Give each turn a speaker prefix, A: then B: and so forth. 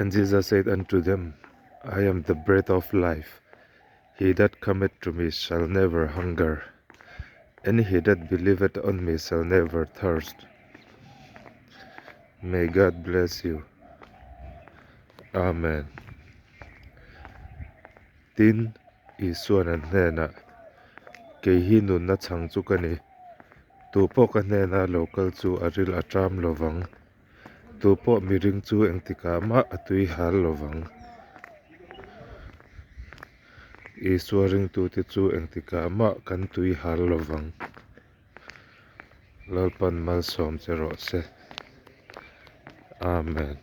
A: And Jesus said unto them, I am the bread of life. He that cometh to me shall never hunger, and he that believeth on me shall never thirst. May God bless you. Amen. Tin, Isuan an hnenah, Kei hi nunna chhang chu ka ni. Tupawh ka hnena lo kal chu a ril a ṭam lovang. Tupawh miring chu engtikah mah a tui hal lovang. Isua ringtute chu engtikah mah kan tui hal lovang. Lalpan malsawm che rawh se. Amen.